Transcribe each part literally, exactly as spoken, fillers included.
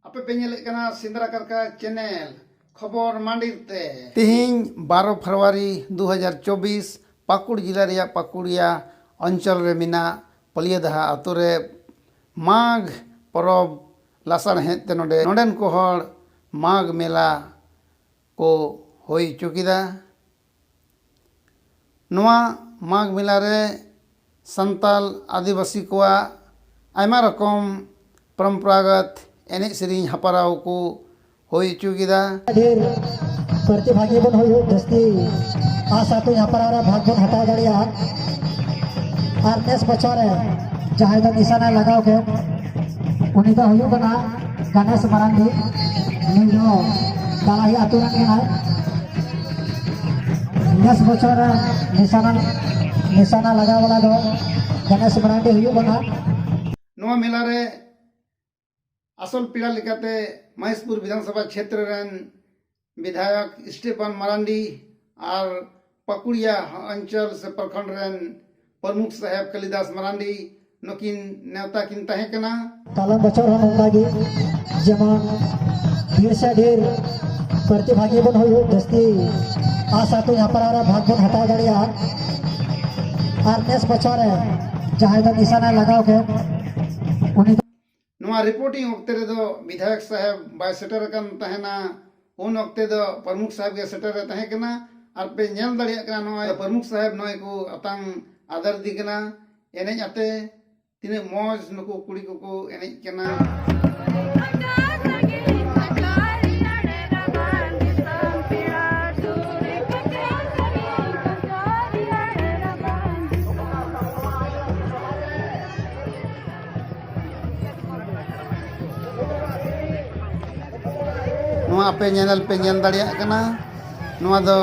ᱟᱯᱮ ᱯᱮ ᱧᱮᱞᱮᱫ ᱠᱟᱱᱟ ᱥᱮᱸᱫᱽᱨᱟ ᱠᱟᱨᱠᱟ ᱪᱮᱱᱮᱞ ᱠᱷᱚᱵᱚᱨ ᱢᱟᱸᱰᱤᱨ ᱛᱮ᱾ ᱛᱮᱦᱮᱧ ᱵᱟᱨᱚ ᱯᱷᱮᱵᱽᱨᱩᱣᱟᱨᱤ ᱫᱩ ᱦᱟᱡᱟᱨ ᱪᱚᱵᱵᱤᱥ, ᱯᱟᱹᱠᱩᱲ ᱡᱤᱞᱟ ᱨᱮᱭᱟᱜ ᱯᱟᱹᱠᱩᱲᱤᱭᱟ ᱚᱧᱪᱚᱞ ᱨᱮ ᱢᱮᱱᱟᱜ ᱯᱟᱹᱞᱤᱭᱟᱹᱫᱟᱦᱟ ᱟᱛᱳ ᱨᱮ ᱢᱟᱜᱽ ᱯᱚᱨᱚᱵᱽ ᱞᱟᱥᱟᱲᱦᱮᱫ ᱛᱮ ᱱᱚᱰᱮ, ᱱᱚᱰᱮᱱ ᱠᱚ ᱦᱚᱲ ᱢᱟᱜᱽ ᱢᱮᱞᱟ ᱠᱚ ᱦᱩᱭ ᱦᱚᱪᱚ ᱠᱮᱫᱟ᱾ ᱱᱚᱣᱟ ᱢᱟᱜᱽ ᱢᱮᱞᱟ ᱨᱮ ᱥᱟᱱᱛᱟᱞ ᱟᱹᱫᱤᱵᱟᱹᱥᱤ ᱠᱚᱣᱟᱜ ᱟᱭᱢᱟ ᱨᱚᱠᱚᱢ ᱯᱚᱨᱚᱢᱯᱚᱨᱟᱜᱚᱛ ᱮᱱᱮᱡ ᱥᱮᱨᱮᱧ ᱦᱮᱯᱨᱟᱣ ᱠᱚ ᱦᱩᱭ ᱦᱚᱪᱚ ᱠᱮᱫᱟ᱾ ᱰᱷᱮᱨ ᱯᱨᱚᱛᱤᱵᱷᱟᱜᱤ ᱵᱚᱱ ᱦᱩᱭᱩᱜ, ᱡᱟᱹᱥᱛᱤ ᱟᱥ ᱟᱹᱛᱩ ᱦᱮᱯᱨᱟᱣ ᱨᱮ ᱵᱷᱟᱜᱽ ᱵᱚᱱ ᱦᱟᱛᱟᱣ ᱫᱟᱲᱮᱭᱟᱜᱼᱟ᱾ ᱟᱨ ᱱᱮᱥ ᱵᱚᱪᱷᱚᱨ ᱨᱮ ᱡᱟᱦᱟᱸᱭ ᱫᱚ ᱱᱤᱥᱟᱱᱮ ᱞᱟᱜᱟᱣ ᱠᱮᱫ, ᱩᱱᱤ ᱫᱚ ᱦᱩᱭᱩᱜ ᱠᱟᱱᱟ ᱜᱚᱱᱮᱥ ᱢᱟᱨᱟᱱᱰᱤ᱾ ᱱᱩᱭ ᱫᱚ ᱫᱟᱞᱟᱦᱤ ᱟᱹᱛᱩ ᱨᱮᱱ ᱠᱟᱱᱟᱭ᱾ ᱱᱮᱥ ᱵᱚᱪᱷᱚᱨ ᱨᱮ ᱱᱤᱥᱟᱱᱟ, ᱱᱤᱥᱟᱱᱟ ᱞᱟᱜᱟᱣ ᱵᱟᱞᱟ ᱫᱚ ᱜᱚᱱᱮᱥ ᱢᱟᱨᱟᱱᱰᱤ ᱦᱩᱭᱩᱜ ᱠᱟᱱᱟ᱾ ᱱᱚᱣᱟ ᱢᱮᱞᱟ ᱨᱮ ᱟᱥᱚᱞ ᱯᱮᱲᱟ ᱞᱮᱠᱟᱛᱮ ᱢᱚᱦᱮᱥᱯᱩᱨ ᱵᱤᱫᱷᱟᱱ ᱥᱚᱵᱷᱟ ᱪᱷᱮᱛᱨᱚ ᱨᱮᱱ ᱵᱤᱫᱷᱟᱭᱚᱠ ᱥᱴᱤᱯᱷᱟᱱ ᱢᱟᱨᱟᱱᱰᱤ ᱟᱨ ᱯᱟᱠᱩᱲᱤᱭᱟ ᱚᱧᱪᱚᱞ ᱥᱮ ᱯᱨᱚᱠᱷᱚᱸᱰ ᱨᱮᱱ ᱯᱨᱚᱢᱩᱠᱷ ᱥᱟᱦᱮᱵᱽ ᱠᱟᱞᱤᱫᱟᱥ ᱢᱟᱨᱟᱱᱰᱤ ᱱᱩᱠᱤᱱ ᱱᱮᱣᱛᱟ ᱠᱤᱱ ᱛᱟᱦᱮᱸ ᱠᱟᱱᱟ᱾ ᱠᱟᱞᱚᱢ ᱵᱚᱪᱷᱚᱨ ᱦᱚᱸ ᱱᱚᱝᱠᱟ ᱜᱮ, ᱡᱮᱢᱚᱱ ᱰᱷᱮᱨ ᱥᱮ ᱰᱷᱮᱨ ᱯᱨᱚᱛᱤᱵᱷᱟᱜᱤ ᱵᱚᱱ ᱦᱩᱭᱩᱜ, ᱡᱟᱹᱥᱛᱤ ᱟᱥ ᱟᱹᱛᱩ ᱦᱮᱯᱨᱟᱣ ᱨᱮ ᱵᱷᱟᱜᱽ ᱵᱚᱱ ᱦᱟᱛᱟᱣ ᱫᱟᱲᱮᱭᱟᱜᱼᱟ᱾ ᱟᱨ ᱱᱮᱥ ᱵᱚᱪᱷᱚᱨ ᱨᱮ ᱡᱟᱦᱟᱸᱭ ᱫᱚ ᱱᱤᱥᱟᱱᱮ ᱞᱟᱜᱟᱣ ᱠᱮᱫ, ᱩᱱᱤ ᱫᱚ ᱱᱚᱣᱟ ᱨᱤᱯᱳᱨᱴᱤᱝ ᱚᱠᱛᱮ ᱨᱮᱫᱚ ᱵᱤᱫᱷᱟᱭᱚᱠ ᱥᱟᱦᱮᱵᱽ ᱵᱟᱭ ᱥᱮᱴᱮᱨ ᱟᱠᱟᱱ ᱛᱟᱦᱮᱱᱟ᱾ ᱩᱱ ᱚᱠᱛᱮ ᱫᱚ ᱯᱨᱚᱢᱩᱠᱷ ᱥᱟᱦᱮᱵᱽ ᱜᱮ ᱥᱮᱴᱮᱨ ᱮ ᱛᱟᱦᱮᱸ ᱠᱟᱱᱟ᱾ ᱟᱨ ᱯᱮ ᱧᱮᱞ ᱫᱟᱲᱮᱭᱟᱜ ᱠᱟᱱᱟ, ᱱᱚᱜᱼᱚᱭ ᱯᱨᱚᱢᱩᱠᱷ ᱥᱟᱦᱮᱵᱽ ᱱᱚᱜᱼᱚᱭ ᱠᱚ ᱟᱛᱟᱝ ᱟᱫᱮᱨ ᱤᱫᱤ ᱠᱟᱱᱟ ᱮᱱᱮᱡ ᱟᱛᱮ᱾ ᱛᱤᱱᱟᱹᱜ ᱢᱚᱡᱽ ᱱᱩᱠᱩ ᱠᱩᱲᱤ ᱠᱚᱠᱚ ᱮᱱᱮᱡ ᱠᱟᱱᱟ᱾ ᱱᱚᱣᱟ ᱟᱯᱮ ᱧᱮᱱᱮᱞ ᱯᱮ ᱧᱮᱞ ᱫᱟᱲᱮᱭᱟᱜ ᱠᱟᱱᱟ, ᱱᱚᱣᱟ ᱫᱚ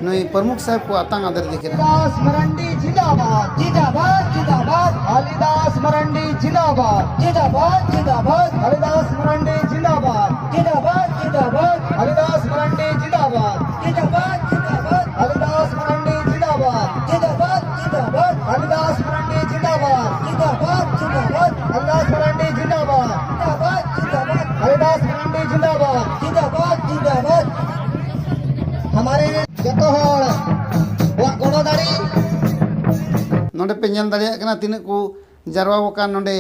ᱱᱩᱭ ᱯᱨᱚᱢᱩᱠᱷ ᱥᱟᱦᱮᱵᱽ ᱠᱚ ᱟᱛᱟᱝ ᱟᱫᱮᱨ ᱤᱫᱤ ᱠᱟᱱᱟ᱾ ᱦᱚᱨᱤᱫᱟᱥ ᱢᱟᱨᱟᱱᱰᱤ ᱡᱤᱱᱫᱟᱵᱟᱫ, ᱡᱤᱱᱫᱟᱵᱟᱫ, ᱡᱤᱱᱫᱟᱵᱟᱫ᱾ ᱦᱚᱨᱤᱫᱟᱥ ᱢᱟᱨᱟᱱᱰᱤ ᱡᱤᱱᱫᱟᱵᱟᱫ, ᱡᱤᱱᱫᱟᱵᱟᱫ, ᱡᱤᱱᱫᱟᱵᱟᱫ᱾ ᱦᱚᱨᱤᱫᱟᱥ ᱢᱟᱨᱟᱱᱰᱤ ᱡᱤᱱᱫᱟᱵᱟᱫ, ᱡᱤᱱᱫᱟᱵᱟᱫ, ᱡᱤᱱᱫᱟᱵᱟᱫ᱾ ᱦᱚᱨᱤᱫᱟᱥ ᱢᱟᱨᱟᱱᱰᱤ ᱡᱤᱱᱫᱟᱵᱟᱫ, ᱡᱤᱱᱫᱟᱵᱟᱫ, ᱡᱤᱱᱫᱟᱵᱟᱫ᱾ ᱦᱚᱨᱤᱫᱟᱥ ᱢᱟᱨᱟᱱᱰᱤ ᱡᱤᱱᱫᱟᱵᱟᱫ, ᱡᱤᱱᱫᱟᱵᱟᱫ, ᱡᱤᱱᱫᱟᱵᱟᱫ᱾ ᱦᱚᱨᱤᱫᱟᱥ ᱢᱟᱨᱟᱱᱰᱤ ᱡᱤᱱᱫᱟᱵᱟᱫ, ᱡᱤᱱᱫᱟᱵᱟᱫ, ᱡᱤᱱᱫᱟᱵᱟᱫ᱾ ᱦᱚᱨᱤᱫᱟᱥ ᱢᱟᱨᱟᱱᱰᱤ ᱡᱤᱱᱫᱟᱵᱟᱫ, ᱡᱤᱱᱫᱟᱵᱟᱫ, ᱡᱤᱱᱫᱟᱵᱟᱫ᱾ ᱱᱚᱰᱮ ᱯᱮ ᱧᱮᱞ ᱫᱟᱲᱮᱭᱟᱜ ᱠᱟᱱᱟ ᱛᱤᱱᱟᱹᱜ ᱠᱚ ᱡᱟᱨᱣᱟ ᱟᱠᱟᱱ ᱱᱚᱰᱮ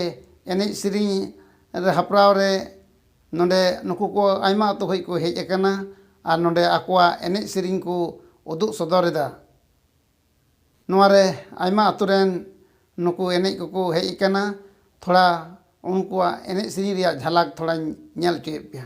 ᱮᱱᱮᱡ ᱥᱮᱨᱮᱧ ᱨᱮ ᱦᱮᱯᱨᱟᱣ ᱨᱮ᱾ ᱱᱚᱰᱮ ᱱᱩᱠᱩ ᱠᱚ ᱟᱭᱢᱟ ᱟᱹᱛᱩ ᱠᱷᱚᱱ ᱠᱚ ᱦᱮᱡ ᱟᱠᱟᱱᱟ ᱟᱨ ᱱᱚᱰᱮ ᱟᱠᱚᱣᱟᱜ ᱮᱱᱮᱡ ᱥᱮᱨᱮᱧ ᱠᱚ ᱩᱫᱩᱜ ᱥᱚᱫᱚᱨ ᱮᱫᱟ᱾ ᱱᱚᱣᱟ ᱨᱮ ᱟᱭᱢᱟ ᱟᱹᱛᱩ ᱨᱮᱱ ᱱᱩᱠᱩ ᱮᱱᱮᱡ ᱠᱚᱠᱚ ᱦᱮᱡ ᱟᱠᱟᱱᱟ᱾ ᱛᱷᱚᱲᱟ ᱩᱱᱠᱩᱣᱟᱜ ᱮᱱᱮᱡ ᱥᱮᱨᱮᱧ ᱨᱮᱭᱟᱜ ᱡᱷᱟᱞᱟᱠ ᱛᱷᱚᱲᱟᱧ ᱧᱮᱞ ᱦᱚᱪᱚᱭᱮᱫ ᱯᱮᱭᱟ᱾